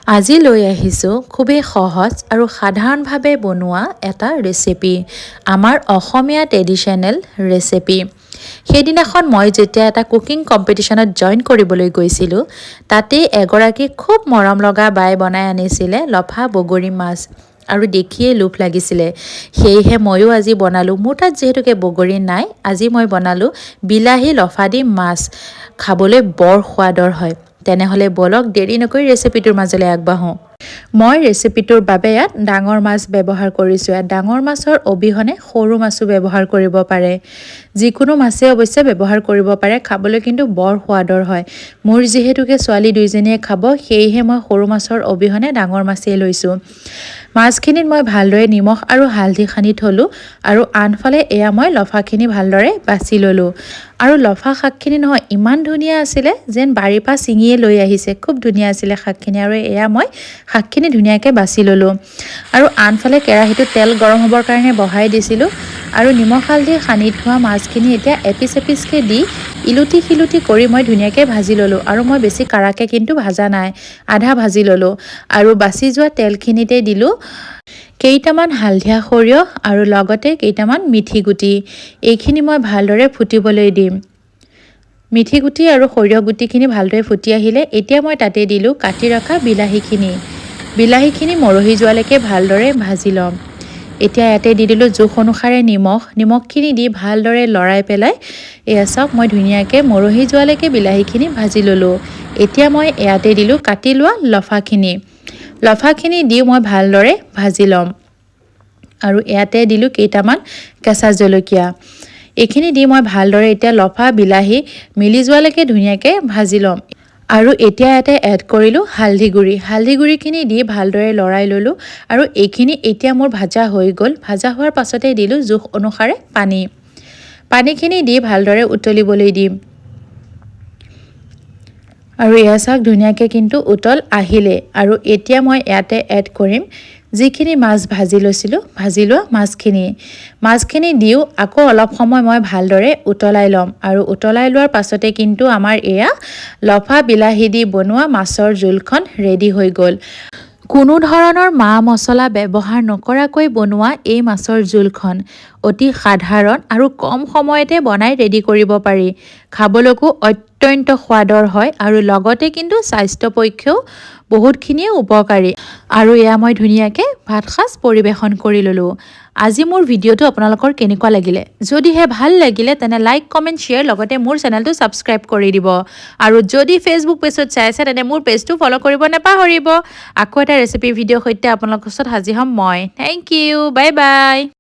আজি লৈ আহিছোঁ খুবেই সহজ আৰু সাধাৰণভাৱে বনোৱা এটা ৰেচিপি, আমাৰ অসমীয়া ট্ৰেডিশ্যনেল ৰেচিপি। সেইদিনাখন মই যেতিয়া এটা কুকিং কম্পিটিশ্যনত জইন কৰিবলৈ গৈছিলোঁ, তাতেই এগৰাকী খুব মৰম লগা বাই বনাই আনিছিলে লফা বগৰী মাছ আৰু দেখিয়েই লোভ লাগিছিলে। সেয়েহে ময়ো আজি বনালোঁ। মোৰ তাত যিহেতুকে বগৰী নাই, আজি মই বনালোঁ বিলাহী লফা দি মাছ। খাবলৈ বৰ সোৱাদৰ হয়। তেনেহ'লে ব'লক, দেৰি নকৰি ৰেচিপিটোৰ মাজলৈ আগবাঢ়োঁ। মই ৰেচিপিটোৰ বাবে ইয়াত ডাঙৰ মাছ ব্যৱহাৰ কৰিছোঁ। ইয়াত ডাঙৰ মাছৰ অবিহনে সৰু মাছো ব্যৱহাৰ কৰিব পাৰে। যিকোনো মাছেই অৱশ্যে ব্যৱহাৰ কৰিব পাৰে, খাবলৈ কিন্তু বৰ সোৱাদৰ হয়। মোৰ যিহেতুকে ছোৱালী দুইজনীয়ে খাব, সেয়েহে মই সৰু মাছৰ অবিহনে ডাঙৰ মাছেই লৈছোঁ। মাছখিনিত মই ভালদৰে নিমখ আৰু হালধি সানি থ'লোঁ আৰু আনফালে এয়া মই লফাখিনি ভালদৰে বাছি ল'লোঁ। আৰু লফা শাকখিনি নহয় ইমান ধুনীয়া আছিলে, যেন বাৰীৰ পৰা ছিঙিয়ে লৈ আহিছে। খুব ধুনীয়া আছিলে শাকখিনি। আৰু এয়া মই শাকখিনি ধুনীয়াকৈ বাছি ল'লোঁ আৰু আনফালে কেৰাহীটোত তেল গৰম হ'বৰ কাৰণে বহাই দিছিলোঁ। আৰু নিমখ হালধি সানি থোৱা মাছখিনি এতিয়া এপিচ এপিচকৈ দি ইলুটি সিলুটি কৰি মই ধুনীয়াকৈ ভাজি ল'লোঁ। আৰু মই বেছি কাৰাকৈ কিন্তু ভাজা নাই, আধা ভাজি ল'লোঁ। আৰু বাচি যোৱা তেলখিনিতে দিলোঁ কেইটামান হালধীয়া সৰিয়হ আৰু লগতে কেইটামান মিঠি গুটি। এইখিনি মই ভালদৰে ফুটিবলৈ দিম। মিঠি গুটি আৰু সৰিয়হ গুটিখিনি ভালদৰে ফুটি আহিলে এতিয়া মই তাতে দিলোঁ কাটি ৰখা বিলাহীখিনি। বিলাহীখিনি মৰহি যোৱালৈকে ভালদৰে ভাজি ল'ম। এতিয়া ইয়াতে দি দিলোঁ জোখ অনুসাৰে নিমখ। নিমখখিনি দি ভালদৰে লৰাই পেলাই এয়া চাওক, মই ধুনীয়াকৈ মৰহি যোৱালৈকে বিলাহীখিনি ভাজি ল'লোঁ। এতিয়া মই ইয়াতে দিলোঁ কাটি লোৱা লফাখিনি। লফাখিনি দি মই ভালদৰে ভাজি ল'ম। আৰু ইয়াতে দিলোঁ কেইটামান কেঁচা জলকীয়া। এইখিনি দি মই ভালদৰে এতিয়া লফা বিলাহী মিলি যোৱালৈকে ধুনীয়াকৈ ভাজি ল'ম। আৰু এতিয়া ইয়াতে এড কৰিলোঁ হালধি গুড়ি। হালধি গুড়িখিনি দি ভালদৰে লৰাই ল'লোঁ। আৰু এইখিনি এতিয়া মোৰ ভাজা হৈ গ'ল। ভাজা হোৱাৰ পাছতে দিলোঁ জোখ অনুসাৰে পানী। পানীখিনি দি ভালদৰে উতলিবলৈ দিম। আৰু এয়া চাওক, ধুনীয়াকৈ কিন্তু উতল আহিলে। আৰু এতিয়া মই ইয়াতে এড কৰিম যিখিনি মাছ ভাজি লৈছিলোঁ, ভাজি লোৱা মাছখিনি। মাছখিনি দিও আকৌ অলপ সময় মই ভালদৰে উতলাই ল'ম। আৰু উতলাই লোৱাৰ পাছতে কিন্তু আমাৰ এয়া লফা বিলাহী দি বনোৱা মাছৰ জোলখন ৰেডি হৈ গ'ল। কোনো ধৰণৰ মা মছলা ব্যৱহাৰ নকৰাকৈ বনোৱা এই মাছৰ জোলখন অতি সাধাৰণ আৰু কম সময়তে বনাই ৰেডি কৰিব পাৰি। খাবলৈকো অত্যন্ত সোৱাদৰ হয় আৰু লগতে কিন্তু স্বাস্থ্য পক্ষেও বহুতখিনিয়ে উপকাৰী। আৰু এয়া মই ধুনীয়াকৈ ভাতসাঁজ পৰিৱেশন কৰি ল'লোঁ। আজি মোৰ ভিডিঅ'টো আপোনালোকৰ কেনেকুৱা লাগিলে? যদিহে ভাল লাগিলে, তেনে লাইক, কমেণ্ট, শ্বেয়াৰ, লগতে মোৰ চেনেলটো ছাবস্ক্ৰাইব কৰি দিব। আৰু যদি ফেচবুক পেজত চাই আছে, তেনে মোৰ পেজটো ফ'ল' কৰিব নাপাহৰিব। আকৌ এটা ৰেচিপি ভিডিঅ'ৰ সৈতে আপোনালোকৰ ওচৰত হাজিৰ হ'ম মই। Thank you, bye bye.